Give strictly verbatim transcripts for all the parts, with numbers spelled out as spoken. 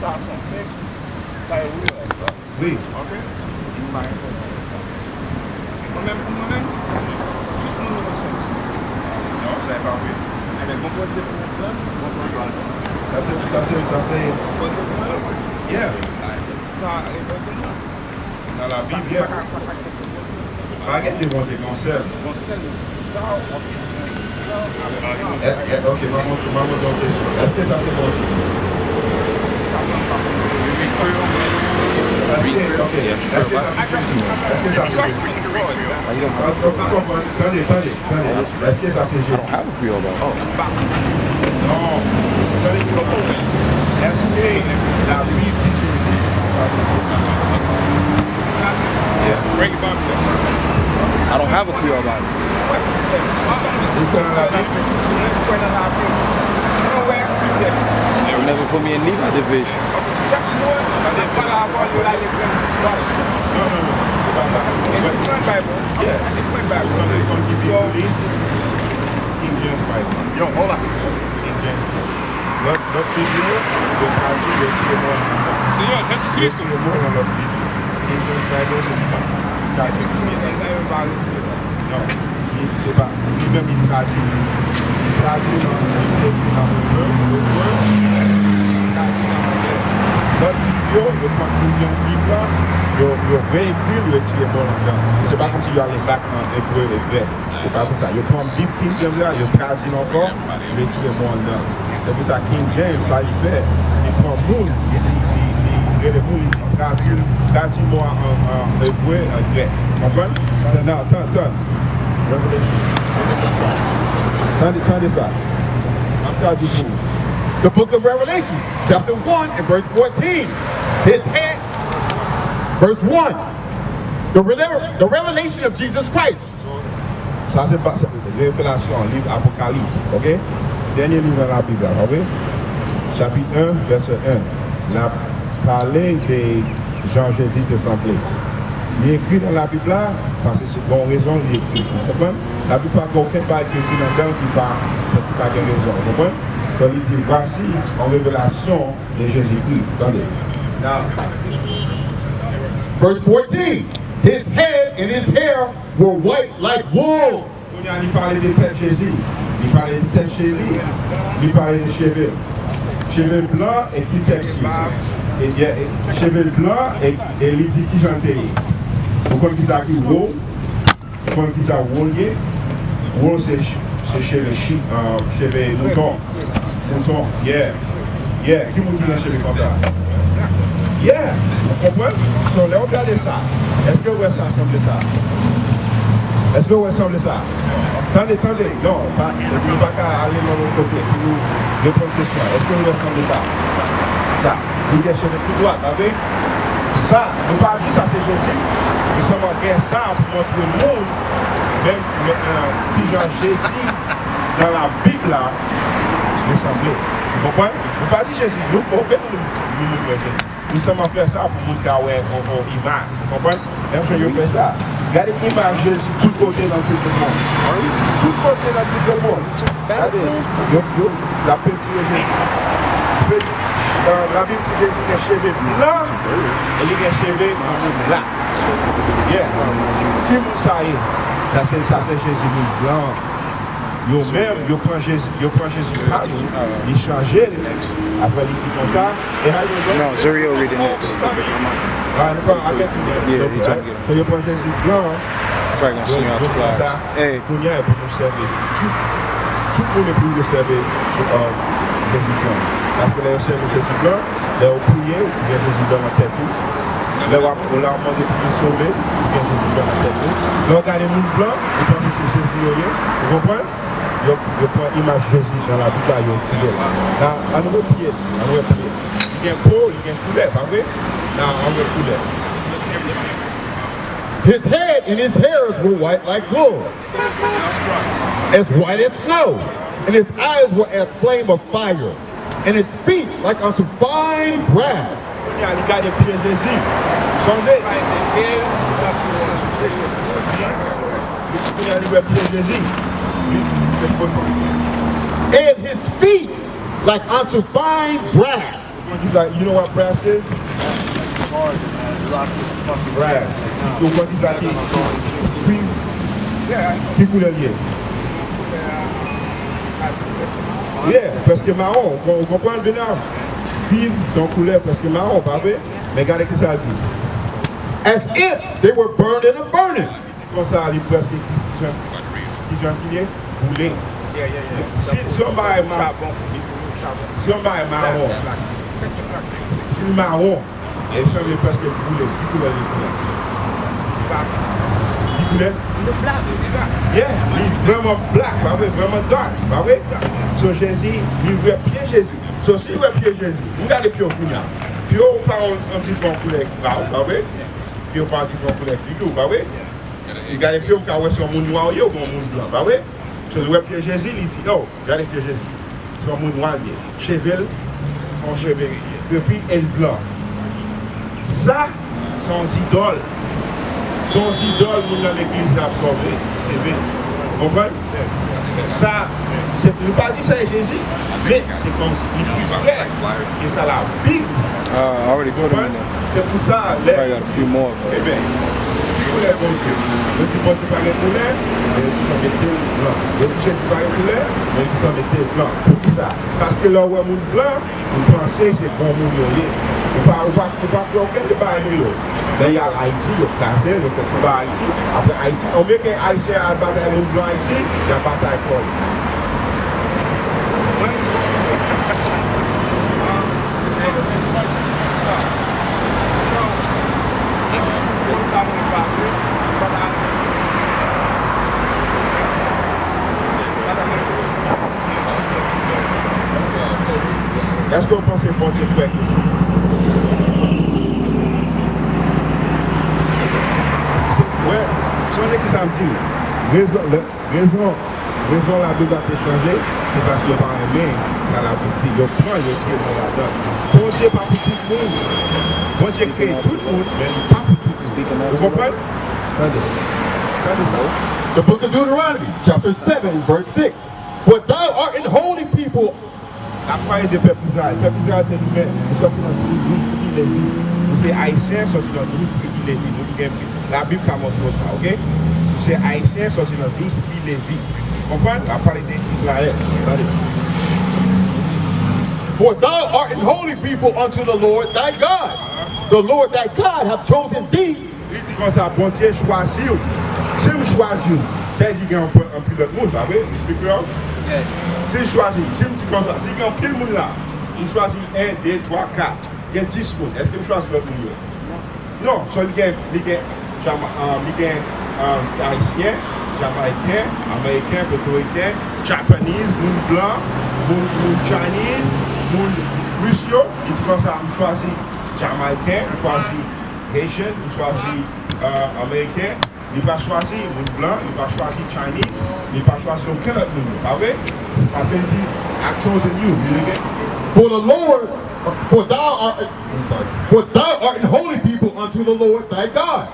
Sa yo wi. Wi. Ok. Mwen menm pou mwen menm, tout moun yo sèl. Non, sa e pa vre. Ebyen, bon Bondye pou mwen, bon Bondye pou mwen. Sa se, sa se, sa se. Bondye pou mwen. Yeah. Sa e Bondye pou mwen. Nan Labib, yeah. Pa gen de Bondye, gen yon sèl. Gon sèl. Sa w ap Eh, eh, ok, mwen montre, mwen montre yon kesyon. Èske sa se Bondye? Èske, ok, èske sa se Jezi? Èske sa se Jezi? Ah, ok, konprann. Tande, tande, tande. Èske sa se Jezi? Non. Tande, èske Labib di Jezi se konsa se Bondye? I don't have a Creole Bible. Ou kwè nan Labib? You never put me in neither division. Non, non, non, se pa sa. Yeah. Ou konn, ou konn ki Bib ou li? King James Bible. King James. Lòt, lòt Bib yo, yo tradui, yo tire mo anndan. Yo tire mo nan lòt Bib yo. King James Bible, se li pa tradui. Non, li, se pa, li menm li tradui. Li tradui nan, li te ekri nan ebre, ebre, li tradui nan anglè. Lòt Bib yo, yo pran King James Bib la, yo, yo reekri l, yo tire mo anndan. Se pa kòmsi yo ale back nan ebre, ebre. Yo pa fè sa. Yo pran Bib King James la, yo tradui l ankò, yo retire mo anndan. Se pou sa King James, sa li fè, li pran moun, li di, li, li rele moun, li di, tradui, tradui mo a an, an ebre, an grèk. Konprann? Tann, tann, tann. Revelation. Tande, tande sa. M ap tradui pou ou. The book of Revelation, chapter one and verse fourteen. His head, verse one. The, rele- the revelation of Jesus Christ. Sa se pa, se revelasyon, liv Apokalips, ok? Dènye liv nan Labib la, ok? Chapit en, vèsè en. L ap pale de jan Jezi te sanble. Li ekri nan Labib la, paske se bon rezon li ekri. Ou konprann? Labib pa gen okenn bagay ki ekri nan dan ki pa, ki pa gen rezon. Ou konprann? So, li di, voici, en révélation de Jésus-Christ. Tande. Now, verse fourteen. His head and his hair were white like wool. Kounye a, li pale de tèt Jezi. Li pale de tèt Jezi. Li pale de cheve. Cheve blan e ki tèks li? E, e, e, cheve blan e, e li di ki jan l te ye. Ou konn ki sa ki wool? Ou konn ki sa wool ye? Wool se ch- se cheve chi- ah, cheve mouton. Mouton, yeah. Yeah, ki moun ki gen cheve konsa? Yeah, ou konprann? So, lè w gade sa, èske w wè sa sanble sa? Èske w wè sanble sa? Tande, tande, non, pa, nou pa ka ale nan lòt kote pou nou reponn kesyon an. Èske w wè sanble sa? Sa, li gen cheve tou dwat, pa vre? Sa, nou pa di sa se Jezi, nou sèlman gen sa pou montre moun, men, men, euh, ki jan Jezi nan Labib la resanble. Ou konprann? Nou pa di Jezi, nou pa okenn moun, nou moun wè Jezi. Nou sèlman fè sa pou moun ka wè on, on imaj. Ou konprann? Menm jan yo fè sa. Gade imaj Jezi tout kote nan tout lemonn. Tout kote nan tout lemonn. Gade, yo, yo, l ap pentire Jezi. Pe- euh, Labib di Jezi gen cheve blan e li gen cheve nwa. Yeah. Ki moun sa ye? Sa se, sa se Jezi moun blan. Yo menm, yo pran Jezi, yo pran Jezi pa nou, li chanje l. Apre li di konsa, e a yo menm. No, Zuriel reading it. Ah, nou pran avèk nou. Yeah, he trying to get him. So yo pran Jezi blan, yo, yo di konsa, kounye a e pou nou sèvi tout, tout moun e pou yo sèvi, euh, Jezi blan. Paske lè yo sèvi Jezi blan, lè w priye, ou gen Jezi blan nan tèt ou. Lè w ap, lè w ap mande pou moun sove, ou gen Jezi blan nan tèt ou. Lè w gade moun blan, ou panse se Jezi yo ye. Ou konprann? Yo, yo pran imaj Jezi nan Labib la, yo tire l. La, ann wè pye l, ann wè pye l. Li gen po, li gen koulè, pa vre? La, ann wè koulè. His head and his hairs were white like wool, as white as snow, and his eyes were as flame of fire, and his feet like unto fine brass. Kounye a, li gade pye Jezi. Sonje. Kounye a, li wè pye Jezi. Li, li te foto. And his feet like unto fine brass. Kisa, you know what brass is? Brass. Ou konn kisa ki, ki, ki koulè l ye? Yeah, prèske mawon. Ou konprann, Bena? Cuivre se yon koulè prèske mawon, pa vre? Men gade kisa l di. As if they were burned in a furnace. Konsa, li prèske ki jan, ki jan ki ye? Boule. Si, si yon bagay ma-, si yon bagay mawon, si l mawon, e sanble prèske boule, ki koulè li koulè? Li koulè? Yeah, li vrèman black, pa vre? Vrèman dark, pa vre? So, Jezi, li wè pye Jezi. So, si l wè pye Jezi, m gade pye w kounye a. Pye w pa yon, yon diferan koulè ki pa w, pa vre? Pye w pa yon diferan koulè figi w, pa vre? Li gade pye w, m ka wè se yon moun nwa w ye oubyen yon moun blan, pa vre? So, li wè pye Jezi, li di, "Oh, gade pye Jezi. Se yon moun nwa l ye." Cheve l, se yon cheve krepi e l blan. Sa, se yon zidòl. Se yon zidòl moun nan legliz la ap sèvi, sèvi. Konprann? Sa, se, nou pa di sa e Jezi, men se kòmsi li pi prè ke sa Labib di. Ah, I already got him in there. Se pou sa, lè, I got a few more, but, ebyen, ki koulè Bondye? Yo di Bondye pa gen koulè, men yo gentan mete l blan. Yo di Jezi pa gen koulè, men yo gentan mete l blan. Poukisa? Paske lè w wè moun blan, ou panse se bon moun yo ye. Ou pa, ou pa, ou pa kwè okenn de bagay de yo. Lè y al Ayiti, yo kraze l, yo fè tout bagay Ayiti. Apre Ayiti, oubyen ke Ayisyen al batay moun blan Ayiti, y ap batay kò yo. Èske w panse Bondye kwè ke se, se, wè, sonje kisa m di w. Rezon, lè, rezon, rezon Labib la te chanje, se paske yo pa renmen sa Labib di. Yo pran, yo tire non ladan. Bondye pa pou tout moun. Bondye kreye tout moun, men li pa pou tout moun. Ou konprann? Tande. Tande sa. The book of Deuteronomy, chapter seven, verse six. For thou art an holy people. L ap pale de pèp Izrayèl. Pèp Izrayèl se nou menm. Nou sòti nan douz tribi Levi. Nou se Ayisyen, sòti nan douz tribi Levi. Nou gen, Labib ka montre w sa, oke? Nou se Ayisyen, sòti nan douz tribi Levi. Konprann? L ap pale de Izrayèl. Tande. For thou art an holy people unto the Lord thy God. The Lord thy God hath chosen thee. Li di konsa, Bondye chwazi w. Si m chwazi w, sa vle di gen anpil, anpil lòt moun, pa vre? You speak wrong? Si l chwazi, si m di konsa, si gen anpil moun la, m chwazi en, de, twa, kat, gen dis moun. Èske m chwazi lòt moun yo? Non. So, li gen, li gen, Jama-, um, li gen, um, Ayisyen, Jamayiken, Ameriken, Pòtoriken, Japanese, moun blan, moun, moun Chinese, moun Ris yo. Li di konsa, m chwazi Jamayiken, m chwazi Haitian, m chwazi, euh, Ameriken, li pa chwazi moun blan, li pa chwazi Chinese, li pa chwazi okenn lòt moun, pa vre? Paske li di, I chosen you, you hear me? For the Lord, for thou art, I'm sorry, for thou art an holy people unto the Lord thy God.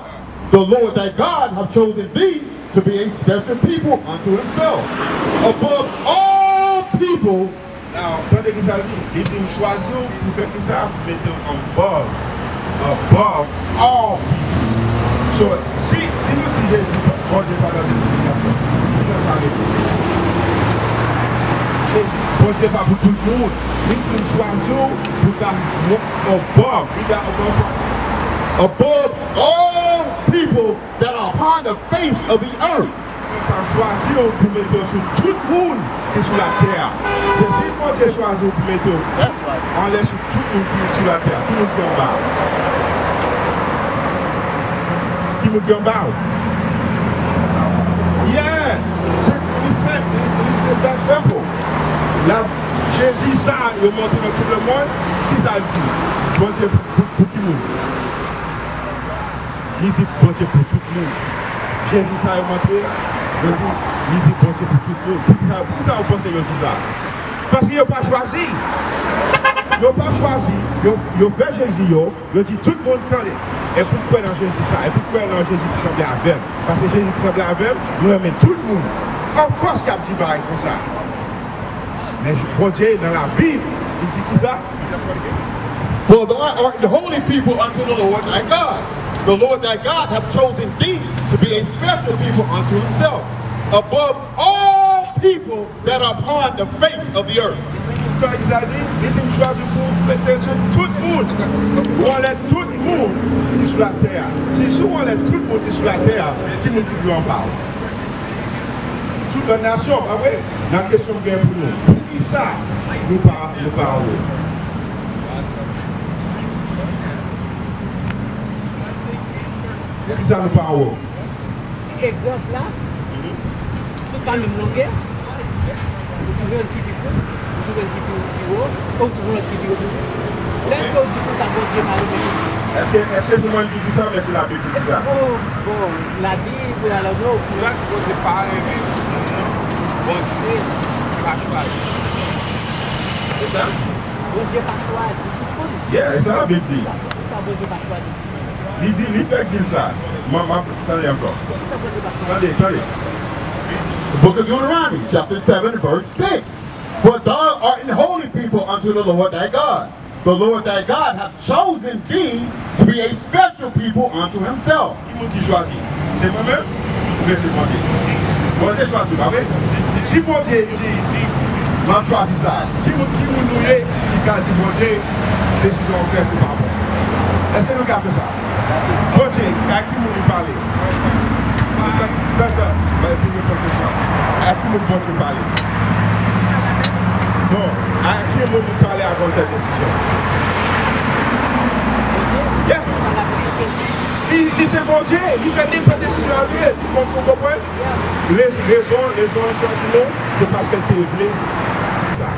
The Lord thy God hath chosen thee to be a special people unto himself, above all people. Now, tande ki sa l di. Li di, "M chwazi w pou fè ki sa? Pou mete w above, above all people." So, si, si nou di Jezi, Bondye pa nan diskriminasyon, si nan sa rete. Jezi, Bondye pa pou tout moun. Li di, "M chwazi w pou ta above." Li di above. Above all people that are upon the face of the earth. Sa chwazi w pou mete w sou tout moun ki sou latè a. Se si Bondye chwazi w pou mete w anlè sou tout moun ki sou latè a, ki moun ki anba w? Ki moun ki anba w? Yeah! Se, li senp, li, li, it's that simple. La, Jezi sa, yo montre nan tout lemonn, ki sa l di? Bondye pou, pou, pou ki moun? Li di Bondye pou tout moun. Jezi sa yo montre, yo di, li di Bondye pou tout moun. Poukisa, poukisa yo panse yo di sa? Paske yo pa chwazi. Yo pa chwazi. Yo, yo fè Jezi yo, yo di tout moun tande. E pou kwè nan Jezi sa, e pou kwè nan Jezi ki sanble avè m. Paske Jezi ki sanble avè m, nou renmen tout moun. Of course, y ap di bagay konsa. Men Bondye, nan Labib, li di kisa? For thou art an holy people unto the Lord thy God. The Lord thy God hath chosen thee to be a special people unto himself, above all people that are upon the face of the earth. Sa ki sa di? Li di, "M chwazi pou m mete sou tout moun." Ou anlè tout moun ki sou latè a. Si, si ou anlè tout moun ki sou latè a, ki moun ki dwe anba ou? Tout lòt nasyon, pa vre? Nan kesyon m gen pou nou. Poukisa nou pa, nou pa anwo? Poukisa nou pa anwo? Egzanp la, tout pa menm longè. Ou toujou jwenn ki pi kout, ou toujou jwenn ki pi, pi wo, ou toujou jwenn ki pi wo toujou. Lè ke w di konsa, Bondye pa renmen. Èske, èske nou menm ki di sa, men se Labib ki di sa? Oh, bon, Labib, ou la, la, non. Bondye pa renmen moun, non. Bondye pa chwazi. Se sa? Bondye pa chwazi tout moun. Yeah, e sa Labib di. Sa, sa Bondye pa chwazi. Li di, li fèk di l sa. M, m ap tande ankò. Tande, tande. The book of Deuteronomy, chapter seven, verse six. For thou art an holy people unto the Lord thy God. The Lord thy God hath chosen thee to be a special people unto himself. Ki moun ki chwazi? Se mwen menm? Oubyen se Bondye? Bondye chwazi, pa vre? Si Bondye di, "M ap chwazi sa," ki moun, ki moun nou ye ki ka di Bondye, desizyon w fè, se pa bon? Èske nou ka fè sa? Bondye, ak ki moun li pale? Tan, tan, tan, mwen vin reponn kesyon. Ak ki moun Bondye pale? Non, ak ki moun li pale avan l fè desizyon? Yeah. Li, li se Bondye, li fè nenpòt desizyon avè l. Ou konprann? Re-, rezon, rezon l chwazi nou, se paske l te vle sa.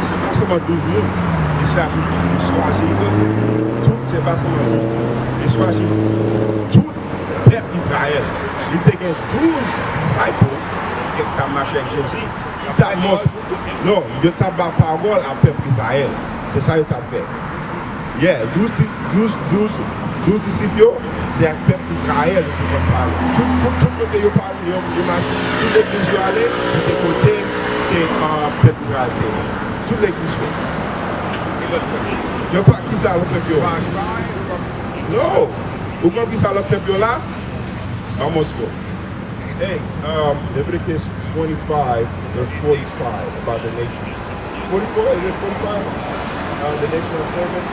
Se pa sèlman douz moun, li chwazi, li chwazi tout, se pa sèlman douz moun, li chwazi tout pèp Izrayèl. Li te gen douz disciple ki t ap mache ak Jezi, ki t ap mont-, non, yo t ap ba pawòl a pèp Izrayèl. Se sa yo t ap fè. Yeah, douz, douz, douz, douz disip yo, se ak pèp Izrayèl yo te konn pale. Tout, tout, tout kote yo pale, yo, yo mache, tout legliz yo ale, se te kote ke, ah, pèp Izrayèl te ye. Tout legliz yo. Yo pa, kisa lòt pèp yo? Non. Ou konn kisa lòt pèp yo la? M ap montre w. Hey, um, Leviticus twenty-five, verse forty-five, about the nation. Forty-four, is it forty-five? Uh, the nation of servants?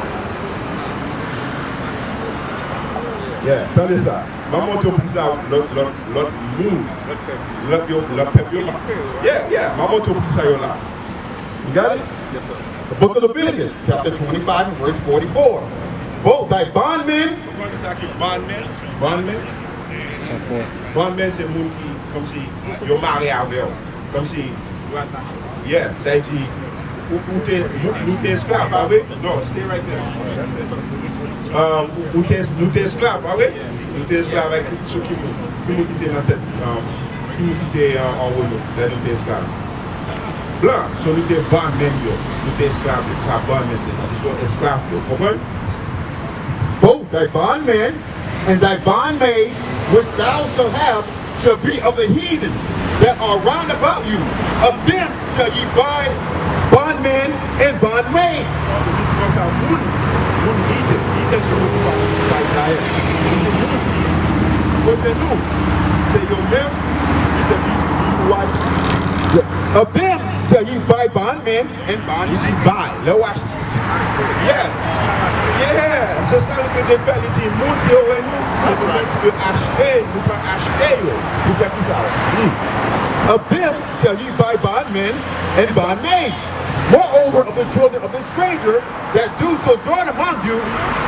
Yeah, tande sa. M ap montre w poukisa lòt, lòt, lòt moun, lòt yo, lòt pèp yo la. Yeah, yeah, m ap montre w poukisa yo la. You got it? Yes, sir. The book of Leviticus, chapter twenty-five and verse forty-four. Both thy bondmen. Ou konn sa ki bondmen? Bondmen? Bondmen se moun ki, kòmsi, yo mare avè w. Kòmsi, yeah, sa vle di, ou, ou te, nou, nou te esklav, pa vre? Non, stay right there. Um, ou te, nou te esklav, pa vre? Nou te esklav avèk sou ki moun? Ki moun ki te nan tèt, um, ki moun ki te an, anwo nou, lè nou te esklav? Blan, so nou te bondmen yo, nou te esklav yo, se sa bondmen se, se sou esklav yo, konprann? Both thy bondmen and thy bondmaid which thou shalt have shall be of the heathen that are round about you. Of them shall ye buy bondmen and bondmaids. Li di konsa, moun, moun heathen, heathen se moun ki pa, ki pa Izrayèl. Li di moun ki kote nou, se yo menm ki te bi, bi wa. Of them shall ye buy bondmen and bond. Li di buy, lè w achte. Yeah. Yeah. Se sa nou te dwe fè. Li di moun ki yo wè nou, se nou menm ki dwe achte, nou pa achte yo. Pou fè kisa? Li. Of them shall ye buy bondmen and bondmaids. Moreover, of the children of the stranger that do sojourn among you,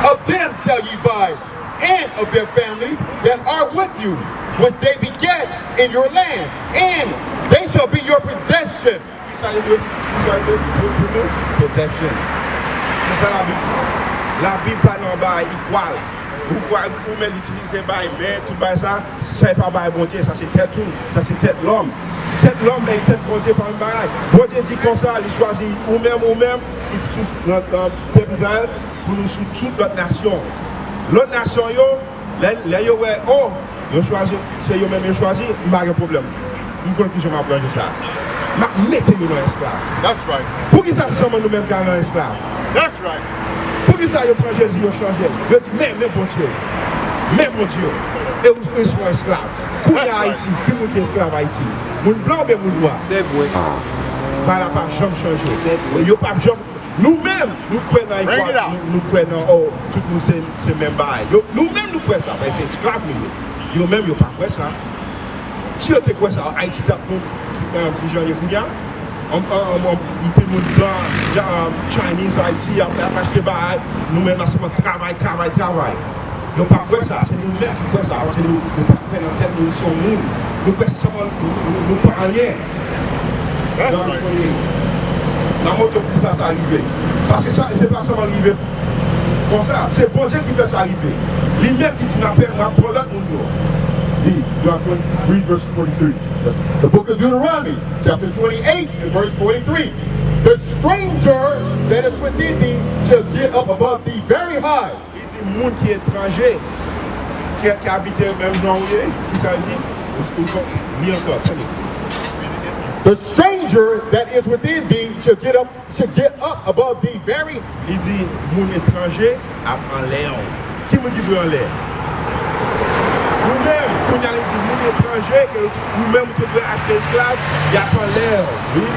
of them shall ye buy, and of their families that are with you, which they beget in your land, and they shall be your possession. Kisa yo dwe, kisa yo dwe pou, pou nou? Possession. Se sa Labib di. Labib pa nan bagay equal. Ou kwè ou menm itilize bay men, tout bay sa, sa e pa bay Bondye, sa se tèt ou, sa se tèt lòm. Tèt lòm e tèt Bondye pa menm bagay. Bondye di konsa, li chwazi ou menm, ou menm, ki sou nan, nan pèp Izrayèl, pou nou sou tout lòt nasyon. Lòt nasyon yo, lè, lè yo wè, oh, yo chwazi, se yo menm yo chwazi, m pa gen pwoblèm. M konn kijan m ap ranje sa. M ap mete yo nan esklav. That's right. Poukisa se sèlman nou menm k al nan esklav? That's right. Poukisa yo pran Jezi, yo chanje l? Yo di, men, men Bondye. Men Bondye. E ou, ou se yon esklav. Kounye a Ayiti, ki moun ki esklav Ayiti? Moun blan oubyen moun nwa? Se vre. Bagay la pa janm chanje. Se vre. Yo p ap janm Nou menm, nou kwè nan egwa, nou, nou kwè nan, oh, tout moun se, se menm bagay. Yo, nou menm, nou kwè sa, paske se esklav nou ye. Yo menm, yo pa kwè sa. Si yo te kwè sa, Ayiti t ap bon, eh, kijan ye kounye a? An, an, an, an, anpil moun blan, ja, Chinese, Ayiti, ap, ap achte bagay. Nou menm, la sèlman travay, travay, travay. Yo pa kwè sa, se nou menm ki kwè sa, se nou, nou pa kwè nan tèt nou, nou se yon moun. Nou kwè se sèlman nou, nou, nou pa anyen. That's right. Nan moto, poukisa sa rive? Paske sa, se pa sèlman rive konsa, se Bondye ki fè sa rive. Li menm ki di, m ap pran lòt moun yo. Read, you are going to read verse forty-three. Yes. The book of Deuteronomy, chapter twenty-eight and verse forty-three. The stranger that is within thee shall get up above thee very high. Li di, moun ki etranje, ki, ki abite menm jan ou ye, kisa l di? Ou, ou, li ankò, tande. The stranger that is within thee shall get up, shall get up above thee very. Li di, moun etranje ap anlè w. Ki moun ki dwe anlè? Ou menm, kounye a li di, moun etranje, ke ou menm ou te dwe achte esklav, y ap anlè w. Wi.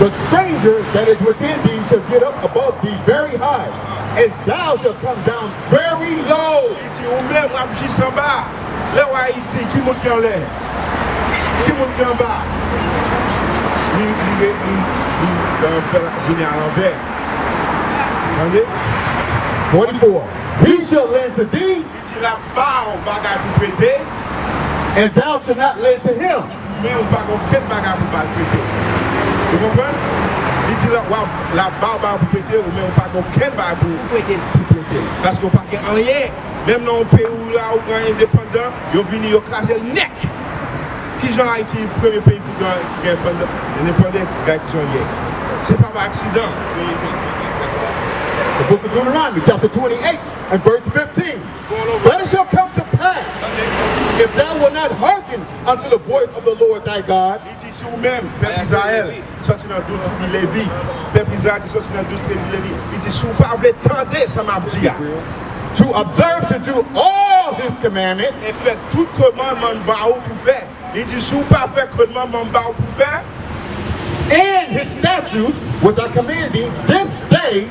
The stranger that is within thee shall get up above thee very high, and thou shalt come down very low. Li di, ou menm w ap jis anba. Lè w wè Ayiti, ki moun ki anlè? Ki moun ki anba? Li, li, li, li, li, euh, fè l vini alanvè. Tande? Forty-four. He shall lend to thee. Li di l ap ba w bagay pou prete. And thou shalt not lend to him. Men ou pa gen okenn bagay pou ba l prete. Ou konprann? Li di l ap, w ap, l ap ba w bagay pou prete, ou men ou pa gen okenn bagay pou, pou prete l. Paske ou pa gen anyen. Menm nan yon peyi ou la, ou pran endepandan, yo vini, yo kraze l nèt. Kijan Ayiti premye peyi pou gen, gen endepandan, endepandan, gade kijan l ye. Se pa pa aksidan. The book of Deuteronomy, chapter twenty-eight and verse fifteen. But it shall come to pass, if thou wilt not hearken unto the voice of the Lord thy God, Li di, si ou menm, pèp Izrayèl, sòti nan douz tribi Levi, pèp Izrayèl ki sòti nan douz tribi Levi, li di, si ou pa vle tande sa m ap di a, to observe to do all his commandments, e fè tout kòmandman m ba ou pou fè. Li di, si ou pa fè kòmandman m ba ou pou fè, and his statutes, which I command thee this day,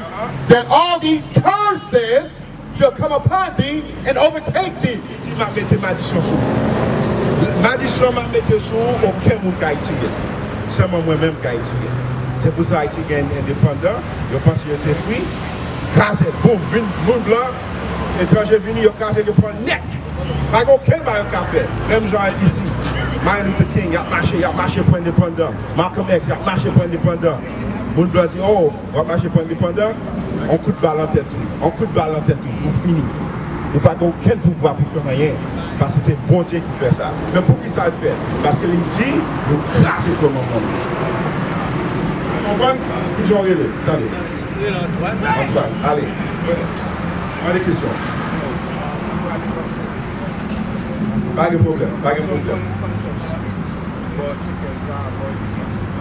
then all these curses shall come upon thee and overtake thee. Li di, m ap mete maldisyon sou ou. Maldisyon m ap mete sou ou, okenn moun ka retire l. Sèlman mwen menm ka retire l. Se pou sa Ayiti gen endepandan, yo panse yo te fri, kraze, boum, vin moun blan, etranje vini, yo kraze, yo pran nèt. Pa gen okenn bagay yo ka fè. Menm jan isi, Martin Luther King, y ap mache, y ap mache pou endepandan. Malcolm X, y ap mache pou endepandan. Moun blan di, oh, w ap mache pou endepandan, on kout bal nan tèt ou, on kout bal nan tèt ou, ou fini. Ou pa gen okenn pouvwa pou fè anyen, paske se Bondye ki fè sa. Men poukisa l fè? Paske li di, nou kraze twa manman nou. Ou konprann? Kijan w rele? Tande. Antoine, ale. Mande kesyon. Pa gen pwoblèm, pa gen pwoblèm.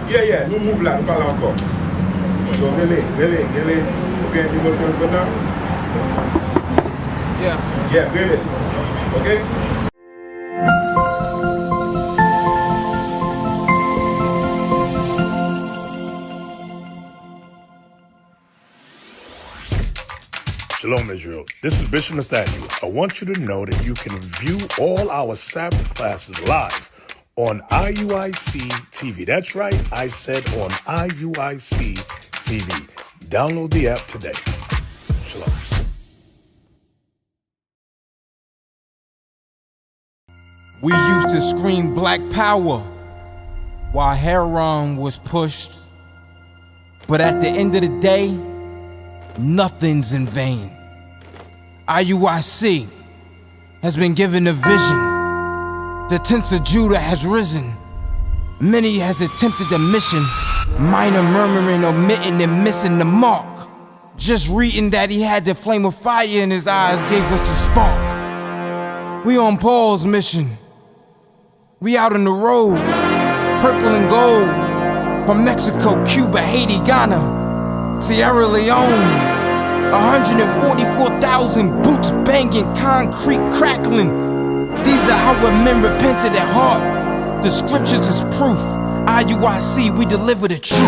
Yeah, yeah, nou move la, nou pa la ankò. So, rele, rele, rele, ou gen nimewo telefòn nan? Yeah. Yeah, rele. Ok? Shalom, Israel. This is Bishop Nathaniel. I want you to know that you can view all our Sabbath classes live on I U I C T V. That's right, I said on I U I C T V. Download the app today. Shalom. We used to scream Black Power while heroin was pushed. But at the end of the day, nothing's in vain. I U I C, has been given a vision. The tents of Judah has risen. Many has attempted the mission. Minor murmuring, omitting, and missing the mark. Just reading that he had the flame of fire in his eyes gave us the spark. We on Paul's mission. We out on the road. Purple and gold. From Mexico, Cuba, Haiti, Ghana, Sierra Leone. one hundred forty-four thousand boots banging, concrete crackling. These are our men repented at heart. The scriptures is proof. I U I C, we deliver the truth.